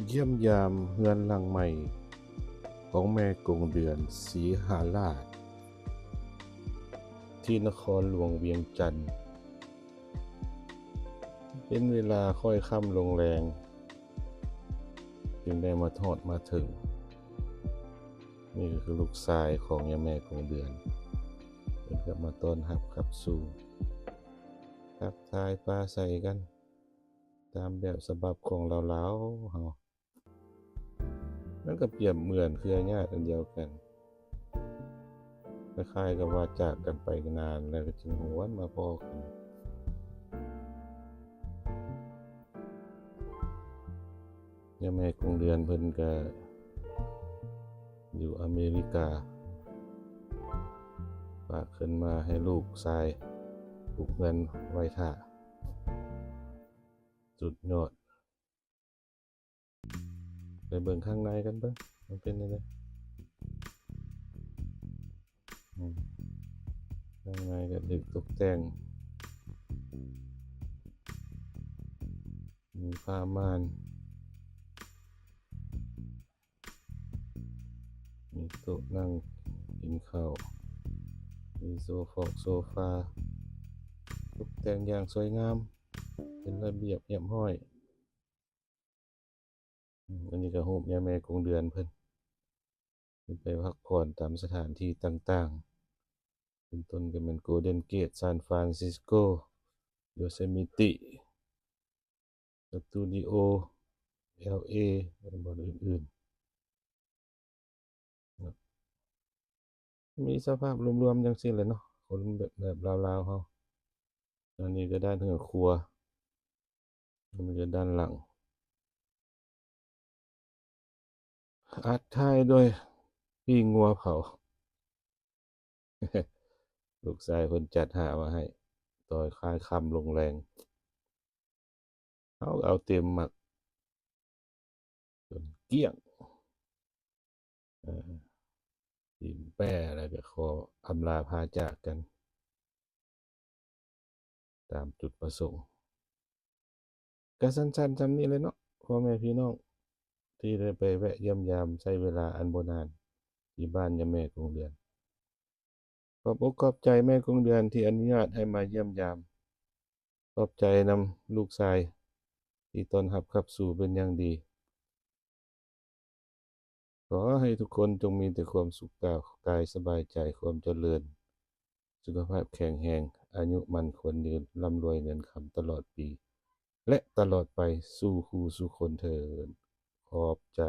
ຢ້ຽມຢາມເຮືອນຫຼັງໃໝ່ຂອງແມ່ກົງເດືອນ ສີຫາລາດ ທີ່ນະຄອນຫຼວງວຽງຈັນ. ເປັນເວລາຄ້ອຍຄ່ຳລົງແລງ ຈຶ່ງໄດ້ມາຮອດມາເຖິງ. ນີ້ກໍຄືລູກຊາຍຂອງຍາແມ່ກົງເດືອນ ເພິ່ນກໍມາຕ້ອນຮັບຂັບສູ່ ທັກທາຍປາໄສກັນ ຕາມແບບສະບັບຂອງລາວໆເຮົາ. ມັນກໍປຽບເໝືອນເຄືອຍາດອັນດຽວກັນ ຄ້າຍໆກັບວ່າຈາກກັນໄປນານແລ້ວ ກໍຈຶ່ງຫວນມາພໍ້ກັນ. ຍາແມ່ກົງເດືອນເພິ່ນກໍຢູ່ອາເມລິກາ ຝາກເງິນມາໃຫ້ລູກຊາຍ ປຸກເຮືອນໄວ້ຖ້າ. ສຸດຍອດ. ໄປເບິ່ງຂ້າງໃນກັນເບິ່ງ ມັນເປັນຈັ່ງໃດ. ອືມ ຂ້າງໃນກໍຖືກຕົກແຕ່ງ ມີຜ້າມ່ານ ມີໂຕະນັ່ງກິນເຂົ້າ ມີໂຊຟອກໂຊຟາ ຕົກແຕ່ງຢ່າງສວຍງາມ ເປັນລະບຽບຮຽບຮ້ອຍ. ອືມ ອັນນີ້ກໍຮູບຍາແມ່ກົງເດືອນເພິ່ນ ເພິ່ນໄປພັກຜ່ອນຕາມສະຖານທີ່ຕ່າງໆ ເປັນຕົ້ນກໍແມ່ນ Golden Gate San Francisco, Yosemite Studio, LA ແລະ ບ່ອນອື່ນໆ. ມີສະພາບລວມໆຈັ່ງຊີ້ແຫຼະເນາະ ຄົນແບບ ແບບລາວໆເຮົາ. ອັນນີ້ກໍດ້ານເຮືອນຄົວ ອັນນີ້ກໍດ້ານຫຼັງ. ອັດທ້າຍດ້ວຍປີ້ງງົວເຜົາ ລູກຊາຍເພິ່ນຈັດຫາມາໃຫ້ ຕອນຄ້າຍຄ່ຳລົງແລງ. ເຮົາກໍເອົາເຕັມໝັກຈົນກ້ຽງ ເອີ ກິນແປ້ແລ້ວກໍຂໍອຳລາພາຈາກກັນ ຕາມຈຸດປະສົງ. ກໍສັ້ນໆສ່ຳນີ້ແຫຼະເນາະ ພໍ່ແມ່ພີ່ນ້ອງ ທີ່ໄດ້ໄປແວະຢ້ຽມຢາມ ໃຊ້ເວລາອັນບໍ່ນານ ທີ່ບ້ານຍາແມ່ກົງເດືອນ. ຂອບອົກຂອບໃຈແມ່ກົງເດືອນທີ່ອະນຸຍາດໃຫ້ມາຢ້ຽມຢາມ. ຂອບໃຈນຳລູກຊາຍທີ່ຕ້ອນຮັບຂັບສູ່ເປັນຢ່າງດີ. ຂໍໃຫ້ທຸກຄົນຈົ່ງມີແຕ່ຄວາມສຸກກາຍສະບາຍໃຈ, ຄວາມຈະເລີນ, ສຸຂະພາບແຂງແຮງ, ອາຍຸໝັ້ນຂວັນຍືນ, ລ່ຳລວຍເງິນຄຳຕະຫຼອດປີ ແລະ ຕະຫຼອດໄປສູ່ຄູ່ສູ່ຄົນເທີນ. ຂອບໃຈ.